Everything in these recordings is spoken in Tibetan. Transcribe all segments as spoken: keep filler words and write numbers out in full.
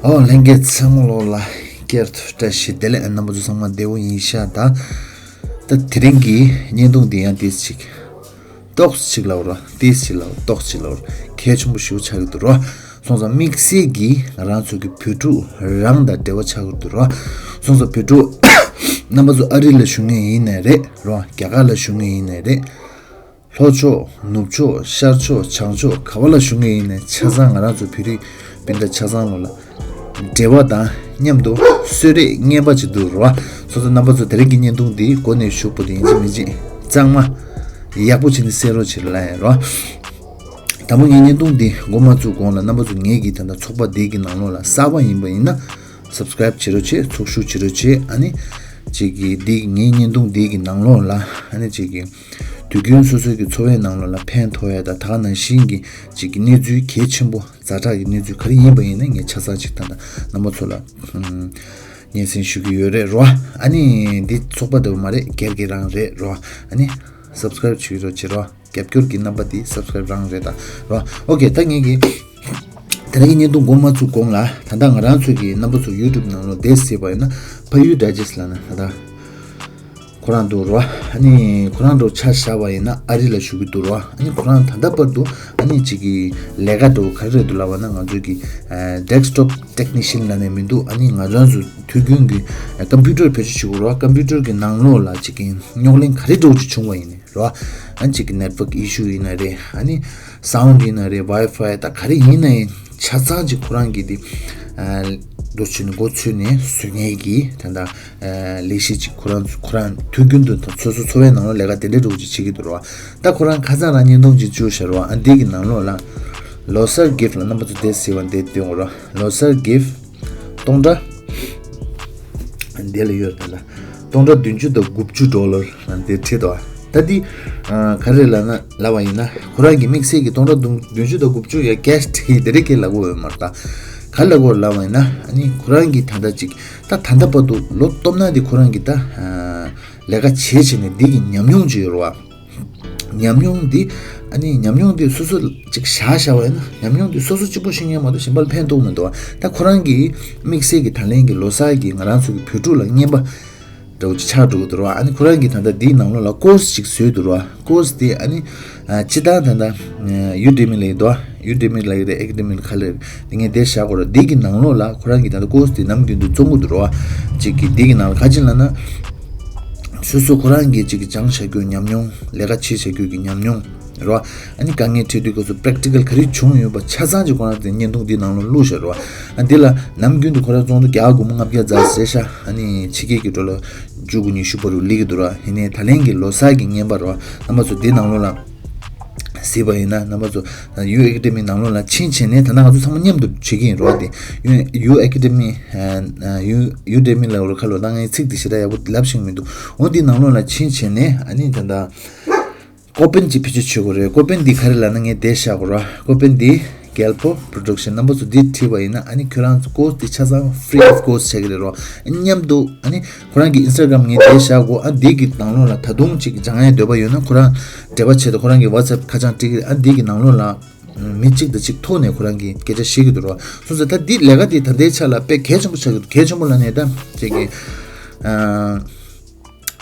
ཨོ་ལྷན་རྒྱས་ཚང་མ་ལོ་ལ་བསྐྱར་དུ་བཀྲ་ཤིས་བདེ་ལེགས། རྣམ་པ་ཚོ་ཚང་མ་བདེ་པོ་ཡིན་ཤག་ད་ད་དེ་རིང་གི་བརྙན་ཐུང་འདི་ཡང་ཏིས་ཅིག་ཏོག་ཙམ་ཅིག་ལབ་རོགས། ཏིས་ཅིག་ལབ་ཏོག་ཙམ་ཅིག་ལབ་རོགས། གལ་ཆེན་པོ་ཞིག་ཆགས་ཀྱི་འདུག་རོགས། སོང་ཙང་དམིགས་བསལ་གྱིས་ང་རང་ཚོ་གི་བོད་ཕྲུག་རང་དང་འབྲེལ་བ་ཆགས་ཀྱི་འདུག་རོགས། སོང་ཙང་བོད་ཕྲུག་རྣམ་པ་ཚོ་ཨ་རི་ལ་བཞུགས་མཁན་ཡིན་ནའི་རེད་རོགས། རྒྱ་གར་ལ་བཞུགས་མཁན་ཡིན་ནའི་རེད། ལྷོ་ཕྱོགས་ནུབ་ཕྱོགས་ཤར་ཕྱོགས་བྱང་ཕྱོགས་ག་བ་ལ་བཞུགས་མཁན་ཡིན་ནའི་ཆ་ཚང་ང་རང་ཚོ་བོད་རིགས་སྤུན་ཟླ་ཆ་ཚང་ལོ་ལ་འབྲེལ་བ་དང་མཉམ་དུ་གསོལ་རས་རྔན་པ་ཅིག་འདུག་རོགས། སོ་སོ་རྣམ་པ་ཚོ་དེ་རིང་གི་བརྙན་ཐུང་འདི་མགོ་ནས་མཇུག་བར་དུ་ཡིན་གཅིག་མིན་གཅིག་གཙང་མ་ཡག་པོ་བྱས་ནས་གསན་རོགས་བྱེད་ལ་ཡིན་རོགས། དང་པོ་ངའི་བརྙན་ཐུང་འདི་མགོ་མ་བཙུགས་གོང་ལ་རྣམ་པ་ཚོ་ངེད་ཀྱི་ད་ལྟ་ཚོགས་པ་འདི་གི་ནང་ལོགས་ལ་གསར་པ་ཡིན་པ་ཡིན་ན་སབ་སི་ཀ་རེབ་བྱེད་རོགས་བྱེད། ཚོགས་ཞུགས་བྱེད་རོགས་བྱེད། ཨ་ནི་ཅིག་གི་འདི་ངའི་བརྙན་ཐུང་འདི་གི་ནང་ལོགས་ལ་ཨ་ནི་ཅིག་གི་དུས་རྒྱུན་སོ་སོའི་གི་འཚོ་བའི་ནང་ལོགས་ལ་ཕན་ཐོགས་ཡ་ད་ད་ག་ནང་བཞིན་གྱི་ཅིག་གི་གནས་ཚུལ་གལ་ཆེན་པོ་ཛ་དྲག་གི་གནས་ཚུལ་ག་རེ་ཡིན་པ་ཡིན་ན་ངས་ཆ་ཚང་ཅིག་ད་ལྟ་རྣམ་པ་ཚོ་ལ་སྙན་སེང་ཞུ་གི་ཡོད་རེད་རོ། ཨ་ནི་འདི་ཚོགས་པ་འདྲ་བོ་མ་རེད། སྒེར་གྱི་རང་རེད་རོ། ཨ་ནི་སབ་སི་ཀ་རེབ་བྱེད་རོགས་བྱེད་རོ། རྒྱབ་སྐྱོར་གྱི་རྣམ་པ་དེ་སབ་སི་ཀ་རེབ་རང་རེད་ད་རོ། ཨོ་ཀེ། ད་ངེད་ཀྱི་དེ་རིང་གི་བརྙན་ཐུང་མགོ་མ་བཙུགས་གོང་ལ་ད་ལྟ་ང་རང་ཚོ་གི་རྣམ་པ་ཚོ་ཡུ་ཊུབ་ནང་ལོགས་བསྡད་ཟེར་བ་ཡིན་ན་ཕ་ཡུལ་ཌའི་ཇེ་སི་ལབ་ན་ད་ལྟ་ཁོ་རང་འདུག་རོ། ཨ་ནི་ཁོ་རང་འགྲོ་ཆ་བཞག་པ་ཡིན་ན་ཨ་རི་ལ་བཞུགས་ཀྱི་འདུག་རོ། ཨ་ནི་ཁོ་རང་ད་ལྟ་བར་དུ་ཨ་ནི་ཅིག་གི་ལས་ཀ་འགྲོ་ག་རེ་རེད་འདུག་ལབ་པ་ན་ང་ཚོ་གི་ཌེ་སི་ཊོབ་ཊེག་ནི་ཤན་ལབ་ནས་མི་འདུག་ཨ་ནི་ང་རང་ཚོ་དུས་རྒྱུན་གྱི་ཀམ་པུ་ཊར་བེད་སྤྱོད་བྱེད་དགོས་རོ། ཀམ་པུ་ཊར་གྱི་ནང་ལོགས་ལ་ཅིག་གི་རྙོག་གླེང་ག་རེ་འགྲོ་ཅིག་བྱུང་བ་ཡིན་ནའི་རོ། ཨ་ནི་ཅིག་གི་ནེཊ་ཝརྐ་ཨི་ཤུ་ཡིན་ན་རེད། ཨ་ནི་སའུན་ཌི་ཡིན་ན་རེད། ཝའི་ཕའི་ད་ག་རེ་ཡིན་ནའི་ཆ་ཚང་ཅིག་ཁོ་རང་གི་དེ་འདུག་བྱས་ནས་མགོ་ཚོས་ནས་བཟོ་མཁན་གྱི་ད་ལྟ་ལས་གཞི་ཅིག་ཁོ་རང་ཁོ་རང་དུས་རྒྱུན་དུ་ད་སོ་སོ་འཚོ་བའི་ནང་ལོགས་ལས་ཀ་དེ་འདྲའི་འདྲ་བོ་ཅིག་བྱེད་ཀྱི་འདུག་རོ། ད་ཁོ་རང་ཁ་སང་རང་བརྙན་ཐུང་ཅིག་བཅུག་བཞག་རོ། ཨ་འདི་གི་ནང་ལོགས་ལ་ལོ་གསར་གིཕ་ལ་རྣམ་པ་ཚོ་དེ་ཟེར་བ་འདི་སྟོན་དགོས་རོ། ལོ་གསར་གིཕ་སྟོང་ཕྲག་འདི་ལ་ཡོད་ད་ལ་སྟོང་ཕྲག་བདུན་ཅུ་དང་དགུ་བཅུ་ཌོ་ལར་ལ་འདི་བྲིས་འདུག་ད་འདི་ག་རེ་ལབ་ན་ལབ་པ་ཡིན་ན་ཁོ་རང་གི་དམིགས་བསལ་གྱི་སྟོང་ཕྲག་བདུན་བདུན་ཅུ་དང་དགུ་བཅུ་ཡ་ཀེཤ་དེ་དེ་རེ་ཀེ་ལ་གོ་ཡོད་མ་རེད། ད་ག་ལ་གོ་ལབ་པ་ཡིན་ན་ཨ་ནི་ཁོ་རང་གི་ད་ལྟ་ཅིག་ད་ད་ལྟ་བར་དུ་ལོ་སྟོབས་ན་འདི་ཁོ་རང་གི་ད་ལས་ཀ་བྱེད་བྱེད་ནས་འདི་གི་ཉམས་མྱོང་ཅིག་ཡོད་རེད་བ། ཉམས་མྱོང་འདི་ཨ་ནི་ཉམས་མྱོང་འདི་སོ་སོ་ཅིག་བཞག་བཞག་པ་ཡིན་ན་ཉམས་མྱོང་འདི་སོ་སོ་གཅིག་པོ་ཤེས་མཁན་མ་གཏོགས་གཞན་པ་ལ་ཕན་ཐོགས་མི་འདུག་བ། ད་ཁོ་རང་གི་དམིགས་བསལ་གྱི་ད་ལན་གྱི་ལོ་གསར་གྱི་ང་རང་ཚོ་གི་བོད་ཕྲུག་ལ་རྔན་པ་འདྲ་བོ་ཅིག་ཆགས་འགྲོ་གི་འདུག་ར། ཨ་ནི་ཁོ་རང་གི་ད་ལྟ་འདིའི་ནང་ལོགས་ལ་ཀོར་སི་ཅིག་བཟོས་འདུག་ར། ཀོར་སི་དེ་ཨ་ནི་ཨ་སྤྱི་བཏང་ད་ལྟ་ཡུ་ཌེ་མི་ལབ་ཀྱི་འདུག་བ། ཡུ་ཌེ་མི་ལབ་ཀྱི་རེད། ཨེ་ཀ་ཌེ་མི་ལ་ག་ལ་རེད། དེ་ངས་འདིར་བཞག་དགོས་ར། འདི་གི་ནང་ལོགས་ལ་ཁོ་རང་གི་ད་ལྟ་ཀོར་སི་དེ་ནམ་རྒྱུན་དུ་བཙོང་གི་འདུག་ར། ཅིག་གི་འདི་གི་ནང་ལ་ག་ཅི་ལབ་ན། སོ་སོ་ཁོ་རང་གིས་ཅིག་གི་སྦྱངས་བྱ་རྒྱུའི་ཉམས་མྱོང་། ལས་ཀ་བྱེད་བྱ་རྒྱུ་གི་ཉམས་མྱོང་རེད་བ། ཨ་ནི་དཀའ་ངལ་འཕྲད་དུས་སྐབས་སུ་པེ་རེག་ཊི་ཀལ་ག་རེ་བྱུང་ཡོད་པ་ཆ་ཚང་ཅིག་ཁོ་རང་དེ་བརྙན་ཐུང་འདི་ནང་ལ་བླུགས་བཞག་རེད་བ། ཨ་འདི་ལ་ནམ་རྒྱུན་དུ་ཁོ་རང་བཙོང་དུས་བརྒྱ་དགུ་མོ་ལྔ་བརྒྱ་ཙམ་ཟེར་ཤག་ཨ་ནི་ཕྱི་རྒྱལ་གྱི་འགྲོ་ལ་བཅུ་དགུ་ཉི་ཤུ་བར་དུ་སླེབས་ཀྱི་འདུག་ར། ཡིན་ནའི་ད་ལན་གྱི་ལོ་གསར་གྱི་རྔན་པ་རེད་བ། རྣམ་པ་ཚོ་འདི་ནང་ལོགས་ལ་གཟིགས་པ་ཡིན་ན་རྣམ་པ་ཚོ་ཡུ་ཨེ་ཀ་ཌེ་མི་ནང་ལོགས་ལ་ཕྱིན་བྱས་ནས་ད་ལྟ་ང་ཚོ་ཚང་མ་མཉམ་དུ་བྱེད་ཀྱི་ཡིན་རེད་བ། དེ་ཡུ་ཡུ་ཨེ་ཀ་ཌེ་མི་ཡུ་ཡུ་ཌེ་མི་ལབ་རེད། ཁ་ལོ་ད་ངས་ཚིག་འདི་ཞེ་དྲག་ཡག་པོ་ལབ་ཤེས་མི་འདུག་འོ་འདི་ནང་ལོགས་ལ་ཕྱིན་བྱས་ནས་ཨ་ནི་ད་ལྟ་ཀོ་པན་ཅིག་བེད་སྤྱོད་བྱེད་དགོས་རེད། ཀོ་པན་འདི་ག་རེ་ལབ་ན་ངས་འདིར་བཞག་དགོས་ར། ཀོ་པན་འདི་གལ་པོ་པྲོ་ཌག་ཤན། རྣམ་པ་ཚོ་འདི་བྲིས་པ་ཡིན་ན་ཨ་ནི་ཁྱོད་རང་ཚོ་ཀོར་སི་འདི་ཆ་ཚང་ཧྥི་རི་ཨོཕ་ཀོ་སི་ཆགས་ཀྱི་རེད་རོ། མཉམ་དུ་ཨ་ནི་ཁོ་རང་གི་ཨིན་སི་ཊ་གྷ་རམ་ངས་འདིར་བཞག་གོ། ཨ་འདི་གི་ནང་ལོགས་ལ་ད་དུང་ཅིག་སྦྱང་ཡའི་འདོད་པ་ཡོད་ན་ཁོ་རང་འབྲེལ་བ་བྱེད་དང་། ཁོ་རང་གི་ཝ་ཊི་སི་ཨེཕ་ཁ་བྱང་སྤྲད་ཀྱི་རེད། ཨ་འདི་གི་ནང་ལོགས་ལ་མི་གཅིག་དང་གཅིག་ཐོག་ནས་ཁོ་རང་གི་སྐད་ཆ་བཤད་ཀྱི་འདུག་རོ། སོང་ཙང་ད་འདི་ལས་ཀ་འདི་ད་ལྟའི་ཆ་ལ་དཔེ་གལ་ཆེན་པོ་ཆགས་ཀྱི་འདུག་གལ་ཆེན་པོ་ལབ་ནས་ད་ཅིག་གི་ཨ།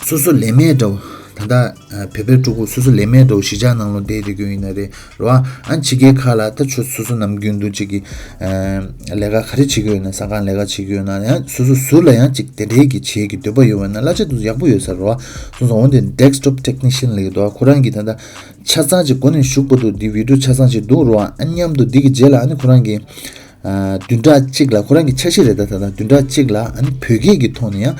སོ་སོ་ལས་མེད་འདྲ་བོ། ད་ལྟ་བོད་པའི་ཕྲུ་གུ་སོ་སོ་ལས་མེད་འདྲ་བོ་གཞིས་ཆགས་ནང་ལོགས་བསྡད་བསྡད་རྒྱུ་ཡིན་ན་རེད་རོ། ཨ་ཕྱི་རྒྱལ་ཁག་ལ་ད་ཆོ་སོ་སོ་ནམ་རྒྱུན་དུ་ཅིག་གི་ལས་ཀ་ག་རེ་བྱེད་ཀྱི་ཡོད་ན། ས་ཁང་ལས་ཀ་བྱེད་ཀྱི་ཡོད་ན། ཡང་སོ་སོ་ཟུར་ལ་ཡང་ཅིག་དེ་འདྲའི་གི་བྱེད་ཀྱི་འདོད་པ་ཡོད་པ་ན་གླ་ཆ་དུ་ཡག་པོ་ཡོད་ས་རོ། སོང་ཙང་འོན་ཏེ་ཌེ་སི་ཊོབ་ཊེག་ནི་ཤན་ལབ་ཀྱི་འདུག་ཁོ་རང་གི་ད་ལྟ་ཆ་ཚང་ཅིག་མགོ་ནས་མཇུག་བར་དུ་འདི་བི་ཌིའོ་ཆ་ཚང་ཅིག་འདུག་རོ། ཨ་མཉམ་དུ་འདི་གི་རྗེས་ལ་ཨ་ནི་ཁོ་རང་གི་བདུན་ཕྲག་གཅིག་ལ། ཁོ་རང་གི་འཆར་གཞི་རེད་ད། ད་ལྟ་བདུན་ཕྲག་གཅིག་ལ་ཨ་ནི་བོད་སྐད་ཀྱི་ཐོག་ནས་ཡང་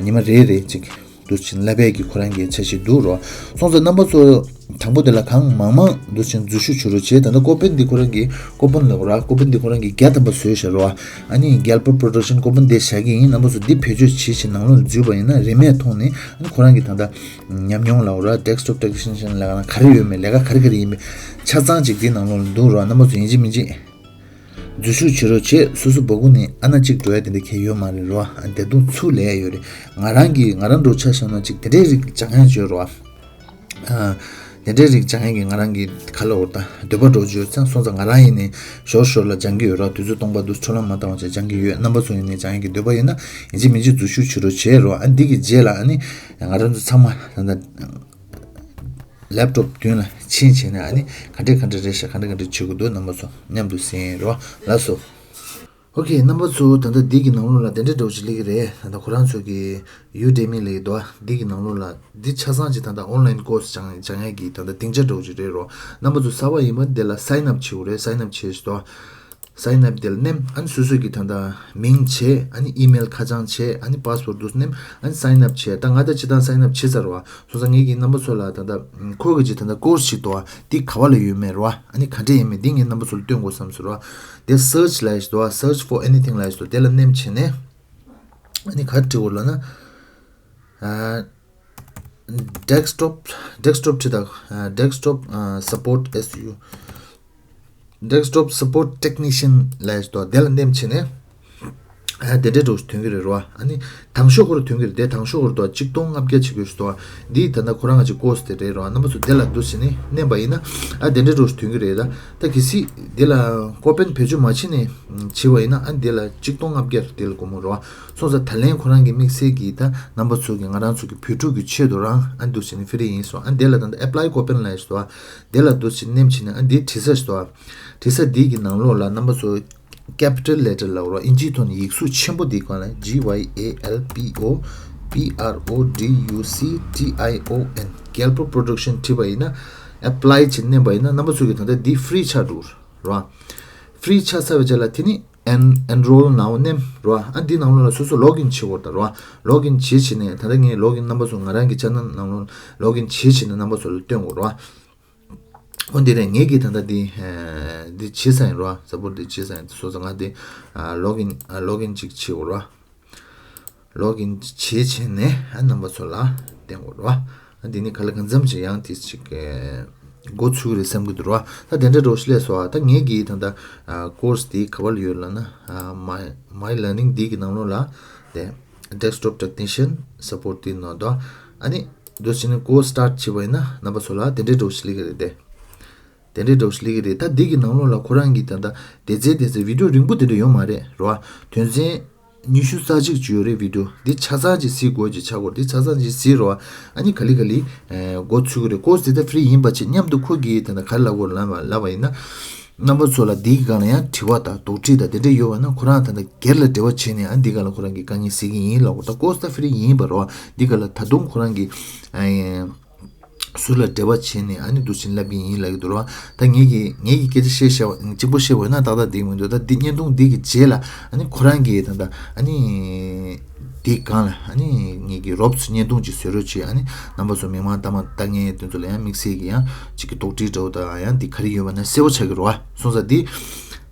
ཉི་མ་རེ་རེ་ཅིག་འདུག་ཕྱིན་ལབ་པའི་གི་ཁོ་རང་གི་འཆར་གཞི་འདུག་རོ། སོང་ཙང་རྣམ་པ་ཚོ་དང་པོ་དེ་ལ་གང་མང་མང་འདུག་ཕྱིན་འཛུལ་ཞུགས་བྱེད་རོགས་བྱེད། ད་ལྟ་ཀོ་པན་འདི་ཁོ་རང་གི་ཀོ་པན་ལབ་ར། ཀོ་པན་འདི་ཁོ་རང་གི་བརྒྱ་ཐམ་པ་བཟོས་བཞག་རོ། ཨ་ནི་གལ་པོ་པྲོ་ཌག་ཤན་ཀོ་པན་འདི་བཞག་གི་ཡིན། རྣམ་པ་ཚོ་འདི་བེད་སྤྱོད་བྱེད་བྱེད་ནང་ལོགས་འཛུལ་བ་ཡིན་ན་རིན་མེད་ཐོག་ནས་ཨ་ནི་ཁོ་རང་གི་ད་ལྟ་ཉམས་མྱོང་ལབ་ར། ཌེ་སི་ཊོབ་ཊེག་ནི་ཤན་ལབ་ན་ག་རེ་ཡོད་མེད། ལས་ཀ་ག་རེ་ག་རེ་ཡིན་མེད་ཆ་ཚང་ཅིག་འདི་ནང་ལོགས་ལ་འདུག་རོ། རྣམ་པ་ཚོ་ཡིན་གཅིག་མིན་གཅིག་འཛུལ་ཞུགས་བྱེད་རོགས་བྱེད། སོ་སོ་སྦུག་ནས་ཨ་ན་གཅིག་འགྲོ་ཡ་དེ་འདྲ་གལ་ཡོད་མ་རེད་རོ། ཨ་ད་དུང་ཚུར་ལས་ཡ་ཡོད་རེད། ང་རང་གིས་ང་རང་འགྲོ་ཆ་བཞག་ན་ཅིག་དེ་འདྲའི་རིགས་སྦྱང་ཡ་ཡོད་རོ། ཨ་ དེ་འདྲའི་རིགས་སྦྱང་ཡས་ཀྱི་ང་རང་གི་ཁ་ལ་འོར་ད་འདོད་པ་འགྲོ་རྒྱུ་ཡོད་ཙང་སོང་ཙང་ང་རང་ཡིན་ནའི་ཞོར་ཞོར་ལ་སྦྱང་གི་ཡོད་ར། དུས་ཚོད་སྟོང་པ་འདུག་འཕྲོ་ལམ་མ་བཏང་བ་བྱས་སྦྱང་གི་ཡོད། རྣམ་པ་ཚོ་ཡིན་ནའི་སྦྱང་ཡས་ཀྱི་འདོད་པ་ཡོད་ན་ཡིན་གཅིག་མིན་གཅིག་འཛུལ་ཞུགས་བྱེད་རོགས་བྱེད་རོགས། ཨ་འདི་གི་རྗེས་ལ་ཨ་ནི་ང་རང་ཚོ་ཚང་མ་ད་ལྟ་ལེབ་ཊོབ་མདུན་ལ་ཕྱིན་བྱས་ནས་ཨ་ནི་ག་འདྲས་ག་འདྲས་རེད་ཤག་ག་འདྲས་ག་འདྲས་བྱེད་དགོས་འདུག་རྣམ་པ་ཚོ་མཉམ་དུ་གཟིགས་རོགས། ལགས་སོ། ཨོ་ཁེ། རྣམ་པ་ཚོ་ད་ལྟ་འདི་གི་ནང་ལོགས་ལ་དེ་འདྲའི་འདྲ་བོ་ཞིག་སླེབས་ཀྱི་རེད། ད་ལྟ་ཁོ་རང་ཚོ་གི་ཡུ་ཌེ་མི་ལབ་ཀྱི་འདུག་འདི་གི་ནང་ལོགས་ལ་འདི་ཆ་ཚང་ཅིག་ད་ལྟ་ཨོན་ལན་ཀོར་སི་སྦྱང་སྦྱང་ཡས་ཀྱི་ད་ལྟ་སྡིངས་ཆ་འདྲ་བོ་ཅིག་རེད་རོ། རྣམ་པ་ཚོ་གསར་པ་ཡིན་པ་འདི་ལ་སའིན་ཨབ་བྱེད་དགོས་རེད། སའིན་ཨབ་བྱས་ཤིག་དོ། སའིན་ཨབ་འདི་ལ་མནན། ཨ་ནི་སོ་སོ་གི་ད་ལྟ་མིང་བྱས། ཨ་ནི་ཨི་མེལ་ཁ་བྱང་བྱས། ཨ་ནི་པ་སི་ཝར་ཌི་འདུག་མནན། ཨ་ནི་སའིན་ཨབ་བྱས། ད་ང་ད་སྤྱིར་བཏང་སའིན་ཨབ་བྱས་ཚར་བ། སོང་ཙང་ངེད་ཀྱིས་རྣམ་པ་ཚོ་ལ་ད་ལྟ་ཁོ་གི་ཅིག་ད་ལྟ་ཀོར་སི་ཞིག་འདུག་བ། འདི་ག་བ་ལ་ཡོད་མེད་རེད་བ། ཨ་ནི་ག་འདྲས་ཡིན་མིན་འདི་ངས་རྣམ་པ་ཚོ་ལ་སྟོན་དགོས་བསམ་ཟེར་བ། དེ་སར་ཆི་ལབ་ཡས་ཞིག་འདུག་བ། Search for anything ལབ་ཡས་ཞིག་འདུག་དེ་ལ་མནན་བྱས་ནས་ཨ་ནི་ག་རེ་བྲིས་དགོས་ལབ་ན། ཨ། ཌེ་སི་ཊོབ། ཌེ་སི་ཊོབ་བྲིས་དང་། ཨ། Desktop, ཨ། Support S U། Desktop Support Technician ལབ་ཡས་ཞིག་འདུག་དེ་ལ་མནན་བྱས་ནས། ཨ། དེ་འདྲའི་འདྲ་བོ་ཞིག་ཐོན་གྱི་རེད་རོ། ཨ་ནི་དང་ཤོས་ཁོ་རང་ཐོན་གྱི་རེད། དེ་དང་ཤོས་ཁོ་རང་འདུག་གཅིག་སྟོང་ལྔ་བརྒྱ་བྱེད་དགོས་ཞིག་འདུག་འདི་ད་ལྟ་ཁོ་རང་གི་ཀོར་སི་དེ་རེད་རོ། རྣམ་པ་ཚོ་དེ་ལ་འདུག་བྱས་ནས་མནན་པ་ཡིན་ན་ཨ་དེ་འདྲའི་འདྲ་བོ་ཞིག་ཐོན་གྱི་རེད། ད་ད་གལ་སྲིད་དེ་ལ་ཀོ་པན་བེད་སྤྱོད་མ་བྱས་ནས་བྱས་པ་ཡིན་ན་ཨ་དེ་ལ་གཅིག་སྟོང་ལྔ་བརྒྱ་དེ་ལ་སྒོར་མོ་རོ། སོང་ཙང་ད་ལན་ཁོ་རང་གི་དམིགས་བསལ་གྱི་ད་རྣམ་པ་ཚོ་གི་ང་རང་ཚོ་གི་བོད་ཕྲུག་གི་ཆེད་དུ་རང་ཨ་འདུག་བྱས་ནས་ཧྥི་རི་ཡིན་སོང་། ཨ་དེ་ལ་ད་ལྟ་ཨེབ་ལའི་ཀོ་པན་ལབ་ཡས་ཞིག་འདུག་དེ་ལ་འདུག་བྱས་མནན་བྱས་ནས་ཨ་འདི་བྲིས་ས་ཞིག་འདུག་བྲིས་ས་འདི་གི་ནང་ལོགས་ལ་རྣམ་པ་ཚོ་ཀེ་པི་ཊལ་ལེ་ཊར་ལབ་རོ། ཨིན་ཇིའི་ཐོག་ནས་ཡིག་གཟུགས་ཆེན་པོ་འདི་གང་ལ་G Y A L P O P R O D U C T I O N Galpo Production བྲིས་པ་ཡིན་ན། ཨེབ་ལའི་བྱས་མནན་པ་ཡིན་ན་རྣམ་པ་ཚོ་གི་ད་ལྟ་འདི་ཧྥི་རི་ཆགས་འགྲོ་རོ། ཧྥི་རི་ཆགས་ཚར་བའི་རྗེས་ལ་དེ་ནི་ཨེན་ཨེན་རོལ་ནའོ་མནན་རོ། ཨ་འདི་ནང་ལོགས་ལ་སོ་སོ་ལོག་ཨིན་བྱེད་དགོས་རེད་ད་རོ། ལོག་ཨིན་བྱས་བྱས་ནས་ད་ལྟ་ངས་ལོག་ཨིན་རྣམ་པ་ཚོ་ང་རང་གི་ཆེ་ནལ་ནང་ལོགས་ལོག་ཨིན་བྱས་བྱས་ནས་རྣམ་པ་ཚོ་ལ་སྟོན་དགོས་རོ། འོ་འདི་རེད། ངེད་ཀྱིས་ད་ལྟ་འདི་ཨ་འདི་བྱས་ཚར་ཡིན་རོ། སབ་པོར་འདི་བྱས་ཚར་ཡིན། སོ་སོ་ང་འདི་ཨ་ལོག་ཨིན་ཨ་ལོག་ཨིན་ཅིག་བྱེད་དགོས་རོ། ལོག་ཨིན་བྱས་བྱས་ནས་ཨ་རྣམ་པ་ཚོ་ལ་སྟོན་དགོས་རོ། ཨ་འདི་ནི་ག་ལ་གང་འཚམ་ཅིག་ཡང་དེ་ཅིག་ཨ་འགོ་ཚུགས་རེད་བསམ་གྱི་འདུག་རོ། ད་དེ་འདྲ་འདྲ་བོ་ཞིག་སླེབས་སོང་། ད་ངེད་ཀྱིས་ད་ལྟ་ཨ་ཀོར་སི་འདི་ག་བ་ལ་ཡོད་ལབ་ན། ཨ་My My Learning འདི་གི་ནང་ལོགས་ལ་དེ་Desktop Technician Support འདི་ནང་དུ། ཨ་ནི་འདུག་བྱས་ནས་ཀོར་སི་སི་ཊར་ཊི་བྱས་པ་ཡིན་ན་རྣམ་པ་ཚོ་ལ་དེ་འདྲའི་འདྲ་བོ་ཞིག་སླེབས་ཀྱི་རེད་དེ། དེ་འདྲའི་འདྲ་བོ་ཞིག་སླེབས་ཀྱི་རེད། ད་འདི་གི་ནང་ལོགས་ལ་ཁོ་རང་གིས་ད་ལྟ་དེ་ཚེ་དེ་ཚེ་བི་ཌིའོ་རིང་པོ་དེ་འདྲ་ཡོད་མ་རེད་རོ། དོན་ཚན་ཉི་ཤུ་རྩ་གཅིག་ཅིག་ཡོད་རེད་བི་ཌིའོ། འདི་ཆ་ཚང་ཅིག་གཟིགས་དགོས་ཅིག་ཆགས་སྐོར། འདི་ཆ་ཚང་ཅིག་གཟིགས་རོ། ཨ་ནི་ག་ལེ་ག་ལེ་ཨ་འགོ་ཚུགས་ཀྱི་རེད། ཀོར་སི་དེ་ད་ཧྥི་རི་ཡིན་པ་བྱས་མཉམ་དུ་ཁོ་གིས་ད་ལྟ་ག་རེ་ལབ་དགོས་ལབ་ལབ་པ་ཡིན་ན། རྣམ་པ་ཚོ་ལ་འདིའི་སྒང་ལ་ཡང་དྲི་བ་དང་དོགས་འདྲི་དང་དེ་འདྲ་ཡོད་པ་ན་ཁོ་རང་ད་ལྟ་སྒེར་ལ་འབྲེལ་བ་བྱས་ནས་ཨ་འདི་སྒང་ལ་ཁོ་རང་གིས་དཀའ་ངལ་སེལ་གྱི་ཡིན་ལབ་དགོས། ད་ཀོར་སི་ད་ཧྥི་རི་ཡིན་པ་རོ། འདི་སྒང་ལ་ད་དུང་ཁོ་རང་གིས་ཨ་ཟུར་ལ་འབྲེལ་བ་བྱས་ནས་ཨ་ནི་འདུག་བྱས་ནས་ལབ་ཀྱི་ཡིན་ལབ་ཀྱི་འདུག་རོ། ད་ངེད་ཀྱིས་ངེད་ཀྱིས་སྐད་ཆ་བཤད་བཤད་པ་གཅིག་པོ་བཤད་པ་ཡིན་ན་ཏག་ཏག་འགྲིག་མི་འདུག་ད་འདི་བརྙན་ཐུང་འདི་གི་རྗེས་ལ་ཨ་ནི་ཁོ་རང་གིས་ད་ལྟ་ཨ་ནི། དེའི་སྒང་ལ་ཨ་ནི་ངེད་ཀྱིས་རོབ་ཙམ་བརྙན་ཐུང་ཅིག་བཟོ་རོགས་བྱེད། ཨ་ནི་རྣམ་པ་ཚོ་མི་མང་ལྟ་མ་ལྟ་མཁན་དེ་ཚོ་ལ་ཡང་དམིགས་བསལ་གྱི་ཡང་ཅིག་གི་དོགས་འདྲི་འདྲ་བོ་དང་ཡང་འདི་ག་རེ་ཡོད་པ་ན་གསལ་པོ་ཆགས་ཀྱི་རེད་བ། སོང་ཙང་འདི་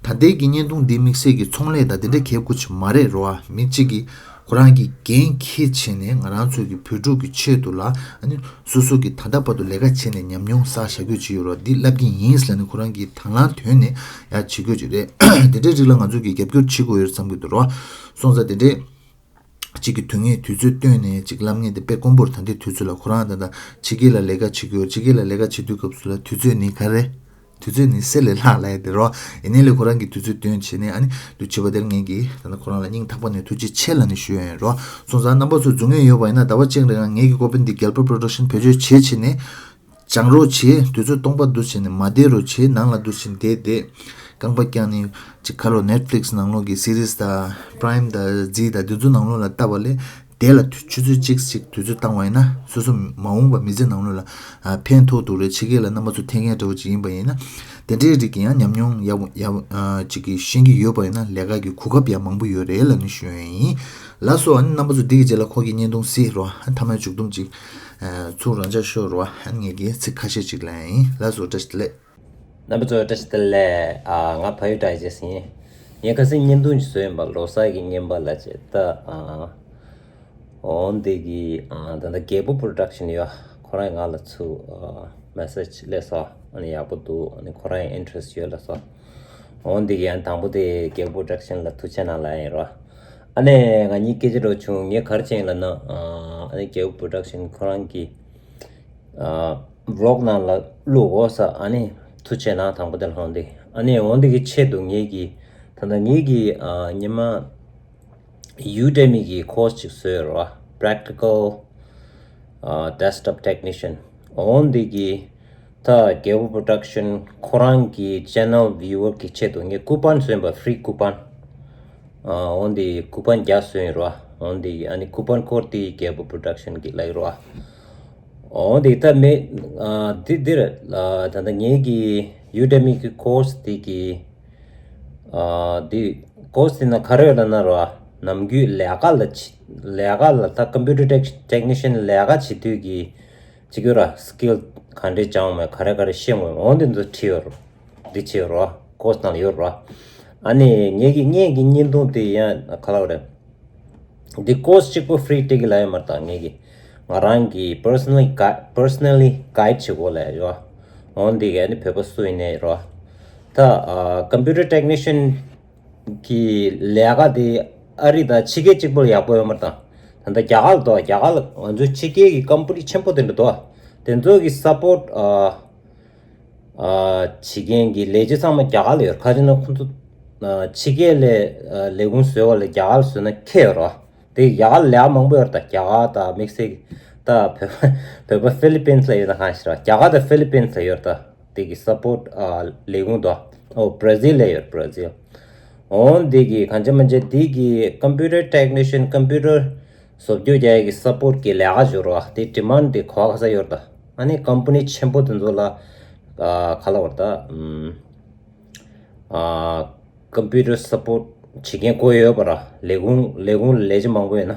ད་ལྟའི་གི་བརྙན་ཐུང་འདི་དམིགས་བསལ་གྱི་ཚོང་ལས་དང་དེ་འདྲ་གལ་དགོས་ཅིག་མ་རེད་རོ། མི་གཅིག་གིས་ཁོ་རང་གིས་འགན་འཁྱེར་བྱས་ནས་ང་རང་ཚོ་གི་བོད་ཕྲུག་གི་ཆེད་དུ་ལ་ཨ་ནི་སོ་སོ་གིས་ད་ལྟ་བར་དུ་ལས་ཀ་བྱས་ནས་ཉམས་མྱོང་བསགས་བཞག་རྒྱུ་ཅིག་ཡོད་རོ། འདི་ལབ་ཀྱི་ཡིན་ལབ་ནས་ཁོ་རང་གིས་དང་བླངས་དོན་ནས་ཡང་བྱེད་དགོས་ཅིག་རེད། དེ་འདྲའི་རིགས་ལ་ང་ཚོ་གིས་རྒྱབ་སྐྱོར་བྱེད་དགོས་ཡོད་བསམ་གྱི་འདུག་རོ། སོང་ཙང་དེ་འདྲའི། གཅིག་གི་དུས་ངན་དུས་ཚོད་བཏོན་ནས་གཅིག་ལབ་མཁན་དེ་དཔེ་དཀོན་པོ་རེད། ད་ལྟའི་དུས་ཚོད་ལ་ཁོ་རང་ད་ལྟ་ཕྱི་རྒྱལ་ལ་ལས་ཀ་བྱེད་དགོས། ཕྱི་རྒྱལ་ལ་ལས་ཀ་བྱེད་དུས་སྐབས་སུ་ལ་དུས་ཚོད་ནི་ག་རེ། དུས་ཚོད་ནི་གསེར་ལས་ལྷག་ལབ་ཡ་དེ་རོ། ཡིན་ནའི་ལས་ཁོ་རང་གིས་དུས་ཚོད་བཏོན་བྱས་ནས་ཨ་ནི་འདུག་བྱས་པ་དེར་ངེད་ཀྱིས་ད་ལྟ་ཁོ་རང་ལ་སྙིང་ཐག་པ་ནས་ཐུགས་རྗེ་ཆེ་ལབ་ནས་ཞུ་ཡ་ཡིན་རོ། སོང་ཙང་རྣམ་པ་ཚོ་མཛུབ་ངན་ཡོད་པ་ཡིན་ན་ཟླ་བ་གཅིག་རིང་ངེད་ཀྱི་ཀོ་པན་འདི་རྒྱལ་པོ་པོ་རོ་ཌག་ཤན་བེད་སྤྱོད་བྱེད་བྱས་ནས། སྦྱང་རོགས་བྱེད། དུས་ཚོད་སྟོང་པ་འདུག་བྱས་ནས་མ་བསྡད་རོགས་བྱེད། ནང་ལ་འདུག་བྱས་ནས་བསྡད་བསྡད། རྐང་པ་བརྐྱངས་ནས་ཅིག་ཁ་ལོ་ནེཊ་ཕི་ལིག་སི་ནང་ལོགས་ཀྱི་སི་རིས་དང་པ་རའེམ་དང་ཛི་དང་དེ་ཚོ་ནང་ལོགས་ལ་ལྟ་བ་ལས་དེ་ལ་དུས་ཆུ་ཚོད་གཅིག་ཅིག་དུས་ཚོད་བཏང་བ་ཡིན་ན་སོ་སོ་མ་འོངས་པ་མི་ཚེ་ནང་ལོགས་ལ་ཨ་ཕན་ཐོགས་འདུག་རེད། ཕྱི་རྒྱལ་ལ་རྣམ་པ་ཚོ་ཐེ་མཁན་འདྲ་བོ་ཅིག་ཡིན་པ་ཡིན་ན་དེ་འདྲའི་རིགས་ཀྱི་ཡང་ཉམས་མྱོང་ཡག་པོ་ཡག་པོ་ཨ་ཅིག་གི་ཤེས་ཀྱི་ཡོད་པ་ཡིན་ན་ལས་ཀ་གི་གོ་སྐབས་ཡང་མང་པོ་ཡོད་རེད་ལབ་ནས་ཞུ་ཡ་ཡིན། ལགས་སོ། ཨ་ནི་རྣམ་པ་ཚོ་འདི་གི་རྗེས་ལ་ཁོ་གི་བརྙན་ཐུང་གཟིགས་རོགས། ཨ་མཐའ་མའི་མཇུག་སྡོམ་ཅིག་ཨ་ཚུར་རང་འཇགས་ཤོག་རོགས། ཨ་ངེད་ཀྱིས་ཚིག་ཁ་ཤས་ཅིག་ལབ་ཡ་ཡིན། ལགས་སོ། བཀྲ་ཤིས་བདེ་ལེགས། རྣམ་པ་ཚོ་བཀྲ་ཤིས་བདེ་ལེགས། ཨ་ང་བལ་ཡུལ་ཌའི་ཇེ་སི་ཡིན། ངས་ཁ་སང་བརྙན་ཐུང་ཞིག་བཟོས་ཡིན་པ། ལོ་གསར་གྱི་རྔན་པ་ལ་བྱས་ད། ཨ་འོ་འདི་གི་ཨ་ད་ལྟ་རྒྱལ་པོ་པོ་རོ་ཌག་ཤན་ཡོད། ཁོ་རང་ང་ལ་ཚུར་ཨ་མེ་སེ་ཇི་སླེབས་སོང་། ཨ་ནི་ཡག་པོ་འདུག་ཨ་ནི་ཁོ་རང་ཡང་ཨིན་ཊི་རེ་སི་ཊི་ཡོད་ལབ་སོང་། འོ་འདི་གི་ཡང་དང་པོ་དེ་རྒྱལ་པོ་པོ་རོ་ཌག་ཤན་ལ་ཐུགས་རྗེ་གནང་ལབ་ཡ་ཡིན་རོ། ཨ་ནི་ང་གཉིས་སྐད་ཆ་འདྲ་བྱུང་། ངས་ག་རེ་བྱས་ཡིན་ལབ་ན། ཨ་ནི་རྒྱལ་པོ་པོ་རོ་ཌག་ཤན་ཁོ་རང་གི་ཨ་ vlog ནང་ལ་བླུག་འོ་ས། ཨ་ནི་ཐུགས་རྗེ་གནང་དང་པོ་དེ་ལྷོང་དེ། ཨ་ནི་འོན་དེ་གི་ཆེད་དུ་ངེད་ཀྱི་ད་ལྟ་ངེད་ཀྱི་ཨ་ཉི་མ་Udemy གི་course ཅིག་བཟོས་རོ། Practical ཨ་Desktop Technician འོན་དེ་གི་ད་རྒྱལ་པོ་Production ཁོ་རང་གི་channel viewer གི་ཆེད་དུ་ངས་coupon བཟོས་པ། free coupon ཨ་འོན་དེ་coupon བརྒྱ་བཟོས་ཡིན་རོ། འོན་དེ་ཨ་ནི་coupon code དེ་རྒྱལ་པོ་Production གི་ལ་ཡོད་རོ། འོ་དེ་ད་མེད། ཨ་དེ་འདིར་ཨ་ད་ལྟ་ངེད་ཀྱི་Udemy གི་course དེ་གི་ཨ་དེ་course དེ་ན་ག་རེ་ཡོད་ལ་ན་རོ། ནམ་རྒྱུན་ལས་ཀ་ལ་ཆ་ལས་ཀ་ལ་ད་computer tech- technician ལས་ཀ་བྱེད་དུས་ཀྱི་ཅིག་ཡོད་ར། skill ག་འདྲས་སྦྱང་མེད། ག་རེ་ག་རེ་ཤེས་དགོས། འོ་འདི་ཚོ་ཁྲིད་ཡོད་རོ། འདི་བྱེད་ཡོད་རོ། course ནང་ལ་ཡོད་རོ། ཨ་ནི་ངེད་ཀྱི་ངེད་ཀྱི་བརྙན་ཐུང་དེ་ཡང་ག་ལ་བ་རེད། འདི་course གཅིག་པོ་free སྤྲད་ཀྱི་ལ་ཡོད་མ་རེད། ད་ངེད་ཀྱི་ང་རང་གི་personally guide- personally guide བྱེད་དགོས་ལ་ཡོད། འོ་འདི་ག་ནི་བོད་པ་སུ་ཡིན་ནའི་རོ། ད་ཨ་computer technician གི་ལས་ཀ་དེ་ཨ་རི་དང་ཕྱི་རྒྱལ་གཅིག་པོ་ལ་ཡག་པོ་ཡོད་མ་རེད། ད་ད་ལྟ་རྒྱ་གར་ལ་འདུག་རྒྱ་གར་ལ་ང་ཚོའི་ཕྱི་རྒྱལ་གྱི་company ཆེན་པོ་དེ་འདྲ་འདུག་དེ་ཚོ་གི་support ཨ་ཨ་བྱེད་མཁན་གྱི་ལས་བྱེད་ཚང་མ་རྒྱ་གར་ལ་ཡོད། ག་ཅི་ན་ཁོང་ཚོ་ཨ་ཕྱི་རྒྱལ་ལ་ཨ་ལས་ཁུངས་བཟོས་པ་ལས་རྒྱ་གར་ལ་བཟོས་ན་ཁེ་ཡོད་རེད། དེ་རྒྱ་གར་ལ་ལས་ཀ་མང་པོ་ཡོད་རེད། ད་རྒྱ་གར་དང་དམིགས་བསལ་གྱི་ད་བོད་པ་བོད་པ་Philippines ལ་ཡོད་ན་གང་ཞིག་རེད། རྒྱ་གར་དང་Philippines ལ་ཡོད་རེད། ད་དེ་གི་support ཨ་ལས་ཁུངས་དོ། ཨོ་Brazil ལ་ཡོད། Brazil འོན་དེ་གི་གང་ཅི་མ་ཅི་དེ་གི་computer technician computer བཟོ་བཅོས་རྒྱག་ཡག་གི་support གི་ལས་ཀ་ཞུ་རོགས། དེ་demand དེ་གོ་ག་ས་ཡོད་རེད། ད་ཨ་ནི་company ཆེན་པོ་དེ་ཚོ་ལ་ཨ་ག་ལ་བར་ད་ཨམ་ཨ་computer support བྱེད་མཁན་དགོས་ཡོད་པ་ར། ལས་ཁུངས་ལས་ཁུངས་ལས་བྱེད་མང་པོ་ཡོད་ན།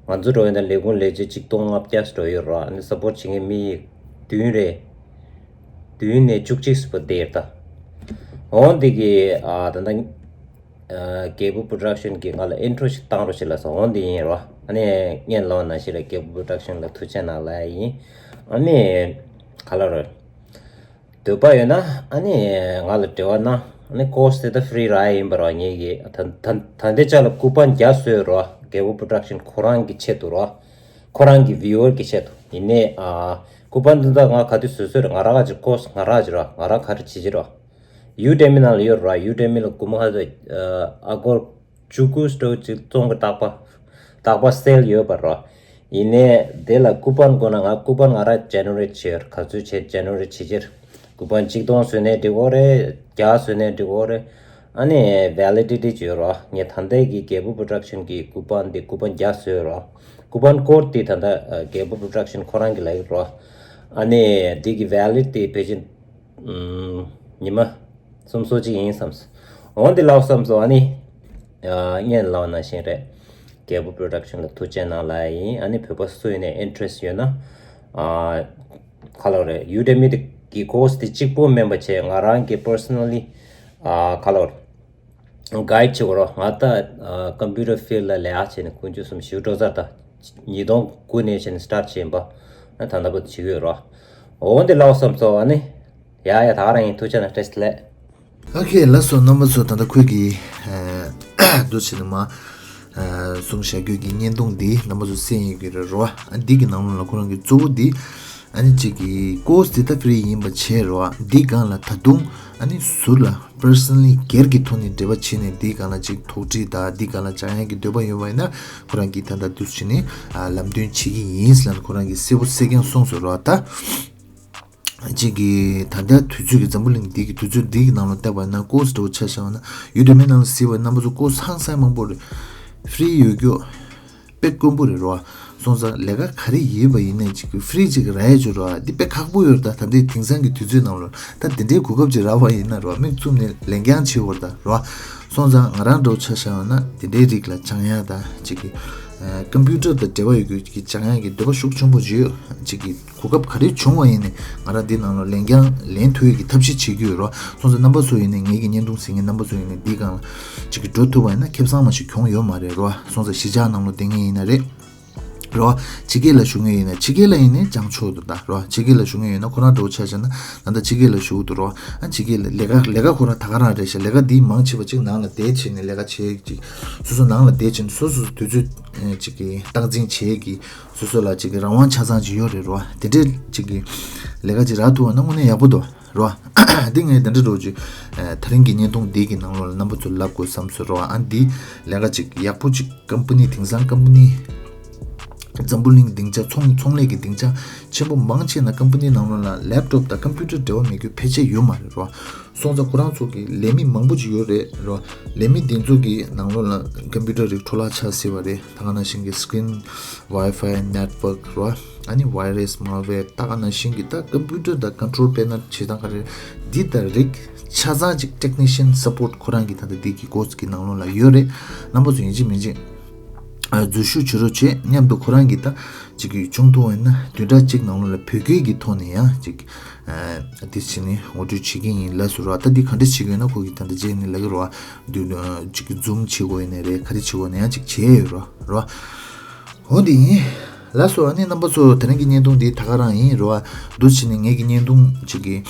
ང་ཚོ་འགྲོ་ཡོད་ན་ལས་ཁུངས་ལས་བྱེད་ཆིག་སྟོང་ལྔ་བརྒྱ་ཙམ་འགྲོ་ཡོད་ར། ཨ་ནི་support བྱེད་མཁན་མི་བདུན་རེ་བདུན་ནས་བཅུ་གཅིག་ཙམ་བསྡད་ཡོད་ད། འོན་དེ་གི་ཨ་ད་ལྟ་ཨ་རྒྱལ་པོ་Production གི་ང་ལ་intro ཞིག་བཏང་རོགས་བྱེད་ལ་སོང་། འོན་དེ་ཡིན་རོ། ཨ་ནི་སྔོན་ལ་ནང་བཞིན་ར་རྒྱལ་པོ་Production ལ་ཐུགས་རྗེ་གནང་ལ་ཡིན། ཨ་ནི་ག་ལ་རོ། འདོད་པ་ཡོད་ན་ཨ་ནི་ང་ལ་འབྲེལ་བ་གནང་། ཨ་ནི་course དེ་ད་free རག་ཡིན་པ་རོ། ངེད་ཀྱི་ད་ད་ད་ལྟའི་ཆ་ལ་coupon བརྒྱ་བཟོས་རོ། རྒྱལ་པོ་Production ཁོ་རང་གི་ཆེད་དུ་རོ། ཁོ་རང་གི་viewer གི་ཆེད་དུ་ཡིན་ནའི་ཨ་coupon འདི་ད་ང་ག་དུས་བཟོས་བཟོས་རེད། ང་རང་ག་ཅིག་course ང་རང་ཅིག་རོ། ང་རང་ག་རེ་བྱེད་ཀྱི་རོ། Udemy ནང་ལ་ཡོད་རོ། Udemy ལ་སྒོར་མོ་ཧ་ཟོ་ཨ་སྒོར་བཅུ་དགུ་སྤྲོད་ཅིག་བཙོང་གི་རྟག་པ་རྟག་པ་sale ཡོད་པ་རོ། ཡིན་ནའི་དེ་ལ་coupon དགོས་ན་ང་coupon ང་རང་generate བྱེད་ཡོད། ག་ཚོད་བྱེད་generate བྱེད་ཀྱི་རེད། coupon གཅིག་སྟོང་བཟོས་ནའི་འགྲིག་གོ་རེད། བརྒྱ་བཟོས་ནའི་འགྲིག་གོ་རེད། ཨ་ནི་validity ཅིག་ཡོད་རོ། ངས་ད་ལྟའི་གི་རྒྱལ་པོ་Production གི་coupon དེ་coupon བརྒྱ་བཟོས་རོ། coupon code དེ་ད་ལྟ་རྒྱལ་པོ་Production ཁོ་རང་གི་ལ་ཡོད་རོ། ཨ་ནི་དེ་གི་valid དེ་ཕལ་ཆེར་ཉི་མ་གསུམ་སོ་གཅིག་ཡིན་བསམས། འོན་ཏེ་ལགས་བསམས་སོ། ཨ་ནི་སྔན་ལགས་ནང་བཞིན་རེད། རྒྱལ་པོ་Production ལ་ཐུགས་རྗེ་གནང་ལ་ཡིན། ཨ་ནི་བོད་པ་སུ་ཡིན་ནའི་interest ཡོད་ན་ག་ལ་རེད། Udemy གི་course དེ་གཅིག་པོ་མིན་པ་བྱས་ང་རང་གི་personally ག་ལ་རེད། guide བྱེད་དགོས་རོགས། ང་ད་computer field ལ་ལས་ཀ་བྱས་ནས་དཀོན་མཆོག་གསུམ་ཞུ་འགྲོ་ཚར། ད་ཉིས་སྟོང་དགུ་ནས་བྱས་ནས་start བྱས་ཡིན་པ། ད་ལྟ་བར་བྱེད་ཀྱི་ཡོད་རོགས། འོ་འདི་ལགས་བསམས་སོ། ཨ་ནི་ཡ་ཡ་ད་ག་རང་ཡིན། ཐུགས་རྗེ་གནང་། བཀྲ་ཤིས་བདེ་ལེགས། Okay ལགས་སོ། རྣམ་པ་ཚོ་ད་ལྟ་ཁོས་ཀྱི་འདུག་བྱས་ནས་མ་གསུངས་བཞག་རྒྱུ་གི་བརྙན་ཐུང་འདི་རྣམ་པ་ཚོ་གསན་ཡོད་ཀྱི་རེད་རོ། འདི་གི་ནང་ལོགས་ལ་ཁོ་རང་གི་གཙོ་བོ་འདི་ཨ་ནི་གཅིག་གི་course འདི་ད་free ཡིན་པ་བྱས་རོ། འདི་སྒང་ལ་ད་དུང་ཨ་ནི་ཟུར་ལ་personally སྒེར་གྱི་ཐོག་ནས་འབྲེལ་བ་བྱས་ནས་འདི་སྒང་ལ་གཅིག་དོགས་འདྲི་དང་འདི་སྒང་ལ་སྦྱང་ཡག་གི་འདོད་པ་ཡོད་པ་ཡིན་ན་ཁོ་རང་གིས་ད་ལྟ་འདུག་བྱས་ནས་ལམ་སྟོན་བྱེད་ཀྱི་ཡིན་ཟེར་ལ་ཁོ་རང་གིས་གསལ་པོ་གསལ་རྐྱང་གསུངས་སོང་རོ། ད་གཅིག་གི་ད་ལྟ་དུས་ཚོད་ཀྱི་འཛམ་བུ་གླིང་འདི་གི་དུས་ཚོད་འདི་གི་ནང་ལ་བལྟས་པ་ཡིན་ན་course འདྲ་བོ་ཆ་བཞག་པ་ན་Udemy ནང་ལ་གཟིགས་པ་ཡིན་ན་རྣམ་པ་ཚོ་course ཧང་སང་མང་པོ་རེད། free ཡོད་རྒྱུ་དཔེ་དཀོན་པོ་རེད་རོ། སོང་ཙང་ལས་ཀ་ག་རེ་ཡིན་པ་ཡིན་ནའི་ཅིག་free ཅིག་རག་ཡས་ཅིག་རོ། འདི་དཔེ་ཁག་པོ་ཡོད་རེད། ད་ད་ལྟའི་དེང་སང་གི་དུས་ཚོད་ནང་ལ་ད་འདི་འདྲའི་གོ་སྐབས་ཅིག་རག་པ་ཡིན་ན་རོ། མིག་བཙུམ་ནས་ལན་རྐྱང་བྱེད་འོར་ད་རོ། སོང་ཙང་ང་རང་འདྲ་བོ་ཆ་བཞག་ཡོད་ན་འདི་འདྲའི་རིགས་ལ་སྦྱང་ཡག་ད་ཅིག་གི་computer དང་འབྲེལ་བ་ཡོད་རྒྱུ་ཅིག་སྦྱང་ཡག་གི་འདོད་པ་ཤུགས་ཆེན་པོ་ཅིག་ཡོད། ཅིག་གི་གོ་སྐབས་ག་རེ་བྱུང་བ་ཡིན་ནའི་ང་རང་འདི་ནང་ལ་ལན་རྐྱང་ལན་ཐུབ་ཡས་ཀྱི་ཐབས་ཤེས་བྱེད་ཀྱི་ཡོད་རོ། སོང་ཙང་རྣམ་པ་ཚོ་ཡིན་ནའི་ངེད་ཀྱི་བརྙན་ཐུང་གཟིགས་མཁན་རྣམ་པ་ཚོ་ཡིན་ནའི་འདི་སྒང་ལ་ཅིག་གི་འགྲོ་ཐུབ་པ་ཡིན་ན་ཁེ་བཟང་མ་ཞིག་གྱོང་ཡོད་མ་རེད་རོ། སོང་ཙང་གཞིས་ཆགས་ནང་ལ་བསྡད་མཁན་ཡིན་ན་རེད། རོ། ཕྱི་རྒྱལ་ལ་བཞུགས་མཁན་ཡིན་ན་ཕྱི་རྒྱལ་ལ་ཡིན་ནའི་བྱང་ཕྱོགས་དུ་ད་རོ། ཕྱི་རྒྱལ་ལ་བཞུགས་མཁན་ཡིན་ན་ཁོ་རང་འདྲ་བོ་ཆ་བཞག་ན་ད་ལྟ་ཕྱི་རྒྱལ་ལ་བཞུགས་འདུག་རོ། ཨ་ཕྱི་རྒྱལ་ལ་ལས་ཀ་ལས་ཀ་ཁོ་རང་ད་ག་རང་རེད་ཤག་ལས་ཀ་འདིའི་མང་ཆེ་བ་ཅིག་ནང་ལ་བསྡད་བྱས་ནས་ལས་ཀ་བྱེད་ཅིག་སོ་སོ་ནང་ལ་བསྡད་བྱས་ནས་སོ་སོ་དུས་ཚོད་ཅིག་གི་སྟངས་འཛིན་བྱེད་ཀྱི་སོ་སོ་ལ་ཅིག་གི་རང་དབང་ཆ་ཚང་ཅིག་ཡོད་རེད་རོ། དེ་འདྲའི་ཅིག་གི་ལས་ཀ་ཅིག་རག་ཐུབ་པ་ན་དངོས་གནས་ཡག་པོ་འདུག་རོ། འདི་ངས་དེ་འདྲ་འགྲོ་ཅིག་ད་རིང་གི་བརྙན་ཐུང་འདི་གི་ནང་ལོགས་ལ་རྣམ་པ་ཚོ་ལབ་དགོས་བསམ་སོང་རོ། ཨ་འདི་ལས་ཀ་ཅིག་ཡག་པོ་ཅིག་ཀམ་པ་ནི་དེང་སང་ཀམ་པ་ནི་འཛམ་བུ་གླིང་སྡིངས་ཆ་ཚོང་ཚོང་ལས་ཀྱི་སྡིངས་ཆ་ཆེན་པོ་མང་ཆེ་ན་ཀམ་པ་ནི་ནང་ལོགས་ལ་ལེབ་ཊོབ་དང་ཀམ་པུ་ཊར་འབྲེལ་བ་མེད་རྒྱུ་ཕལ་ཆེར་ཡོད་མ་རེད་རོ། སོང་ཙང་ཁོ་རང་ཚོ་གི་ལས་མི་མང་པོ་ཅིག་ཡོད་རེད་རོ། ལས་མི་དེ་ཚོ་གི་ནང་ལོགས་ལ་ཀམ་པུ་ཊར་རིགས་འཕྲོ་བརླག་ཆགས་སྲིད་པ་རེད། ད་ག་ནང་བཞིན་གྱི་སི་ཀི་རིན་ཝའི་ཕའི་ནེཊ་ཝརཀ་རོ། ཨ་ནི་ཝའི་རས་མལ་ཝེར་ད་ག་ནང་བཞིན་གྱི་ད་ཀམ་པུ་ཊར་དང་ཀོན་ཊོལ་སྤེལ་ན་བྱེད་སྟངས་ག་རེ་འདི་ད་རིགས་ཆ་ཚང་ཅིག་ཊེག་ནི་ཤན་སཔོར་ཊི་ཁོ་རང་གི་ད་ལྟ་འདི་གི་ཀོར་སི་གི་ནང་ལོགས་ལ་ཡོད་རེད། རྣམ་པ་ཚོ་ཡིན་གཅིག་མིན་གཅིག་འཛུལ་ཞུགས་བྱེད་རོགས་བྱེད། མཉམ་དུ་ཁོ་རང་གི་ད་ཅིག་གི་བྱུང་ཐུབ་པ་ཡིན་ན་བདུན་ཕྲག་གཅིག་ནང་ལོགས་ལ་བོད་སྐད་ཀྱི་ཐོག་ནས་ཡང་ཅིག་དེ་བྱས་ནས་ངོ་སྤྲོད་བྱེད་ཀྱི་ཡིན་ལབ་སོང་རོ། ད་འདི་ག་འདྲ་བྱེད་ཀྱི་ཡོད་ན་ཁོ་གིས་ད་ལྟ་རྗེས་ནས་ལབ་ཀྱི་རོ། འདི་ཅིག་གི་ཛུམ་བྱེད་དགོས་ཡིན་ནའི་རེད། ག་རེ་བྱེད་དགོས་ནའི་ཡང་ཅིག་བྱས་ཡོད་རོ་རོ། འོ་འདི་ཡིན། ལགས་སོ། ཨ་ནི་རྣམ་པ་ཚོ་དེ་རིང་གི་བརྙན་ཐུང་འདི་ད་ག་རང་ཡིན་རོ། འདུག་བྱས་ནས་ངེད་ཀྱི་བརྙན་ཐུང་ཅིག་གི་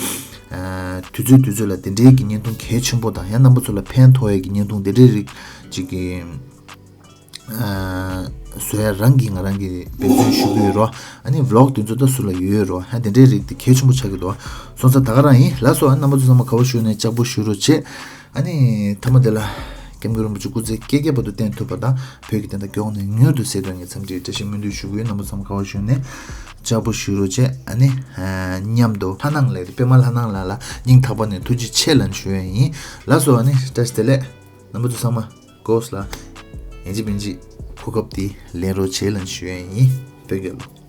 དུས་ཚོད་དུས་ཚོད་ལ་དེ་འདྲའི་གི་བརྙན་ཐུང་གལ་ཆེན་པོ་དང་ཡང་རྣམ་པ་ཚོ་ལ་ཕན་ཐོགས་ཡས་ཀྱི་བརྙན་ཐུང་དེ་འདྲའི་རིགས་ཅིག་གི་བཟོ་ཡ་རང་གིས་ང་རང་གིས་འབད་བརྩོན་ཞུ་གི་ཡོད་རོ། ཨ་ནི་བི་ལོག་དེ་ཚོ་ད་སུ་ལ་ཡོད་རོ། ཧ་དེ་འདྲའི་རིགས་དེ་གལ་ཆེན་པོ་ཆགས་ཀྱི་འདུག་སོང་ཙང་ད་ག་རང་ཡིན། ལགས་སོ། ཨ་རྣམ་པ་ཚོ་ཚང་མ་དགའ་བོ་ཞུ་ནས་ལྕགས་པོ་ཞུ་རོགས་བྱེད། ཨ་ནི་མཐའ་མ་དེ་ལ་སྐྱབས་མགོན་རིན་པོ་ཆེ་སྐུ་ཚེ་བསྐལ་བརྒྱའི་བར་དུ་བརྟན་ཐུབ་པ་དང་བོད་ཀྱི་བདེན་མཐའ་མགྱོགས་ནས་མྱུར་དུ་གསལ་ཐུབ་ངེས་འཚམས་འདྲིའི་བཀྲ་ཤིས་སྨོན་འདུན་ཞུ་གི་ཡོད། རྣམ་པ་ཚོ་ཚང་མ་དགའ་བོ་ཞུ་ནས་ལྕགས་པོ་ཞུ་རོགས་བྱེད། ཨ་ནི་མཉམ་དུ་ལྷ་ནང་ལས་པད་མ་ལྷ་ནང་ལ་ལ་སྙིང་ཐག་པ་ནས་ཐུགས་རྗེ་ཆེ་ལབ་ཞུ་ཡ་ཡིན། ལགས་སོ། ཨ་ནི་བཀྲ་ཤིས་བདེ་ལེགས། རྣམ་པ་ཚོ་ཚང་མ་ཀོ་སི་ལ་ཡིན་གཅིག་མིན་གཅིག་གོ་སྐབས་དེ་ལེན་རོགས་བྱེད་ལབ་ཞུ་ཡ་ཡིན། བོད་རྒྱལ་ལོ།